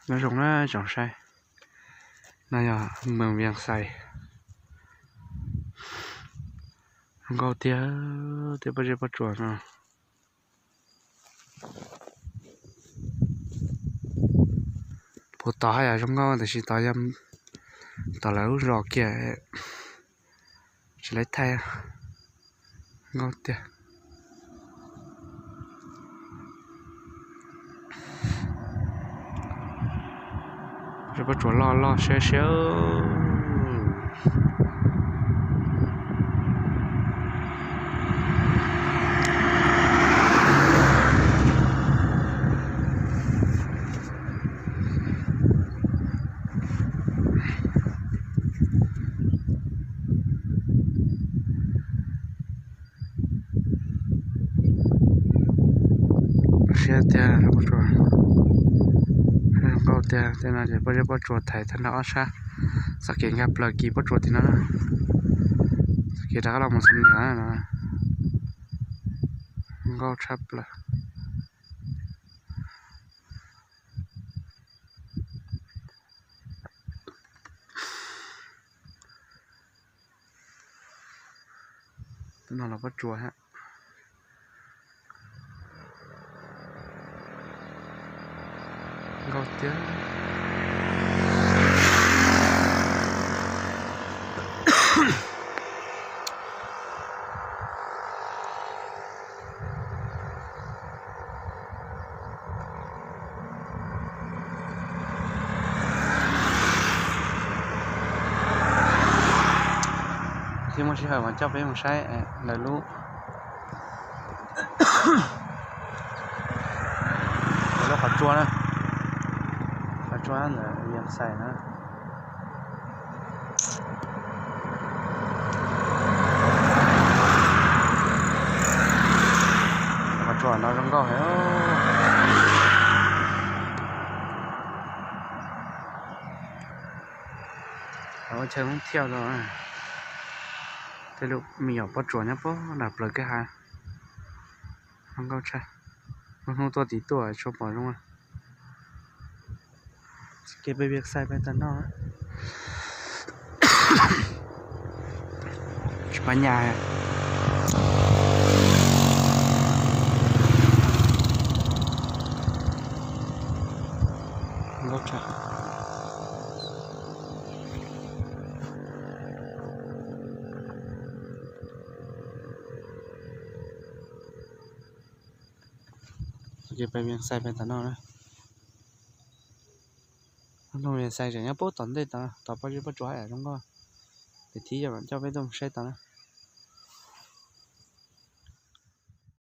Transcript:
Nyob zoo na tsoom saib, no yog moos Vias Xais. Zoo nkauj tiag, tej pob zeb pob tsuas no. Puag tod haj yam zoo nkauj tiam sis tod yog tom lawv lub zos kiag, tsis lawv thaij. Nkauj tiag. Zeb pob tsuas loj loj siab siab. Siab tiag, zoo nkauj tiag. Tej no ces pob zeb pob tsuas thaiv tag nrho ob sab. Txoj kev nkag plaws kis pob tsuas tim no, txoj kev rov qab los mus Xam Nuas no. Nkauj tshaj plaws. Tus no los pob tsuas hab. Nkauj tiag. Thiab muaj sij hawm mas coj peb mus saib lawv lub, lawv lub qhov tsua na, qhov tsua ntawm Vias Xais na. Qhov tsua no zoo nkauj heev. Ua chaw Hmoob thiaj los, tej lub me nyuam pob tsuas nyob puag nram plawv kwj ha. Zoo nkauj tshaj. Lub hnub tuaj tim tuaj tsuas pom zoo. Kev peb Vias Xais peb tas no. Tsis pab nyas. Nkauj tshaj. Ces peb Vias Xais peb tas no na. Lub Vias Xais tseem nyob puag tom ntej tod, tom pob zeb pob tsuas haj yam zoo nkauj. Ces thib yog coj peb tuaj mus saib tod na.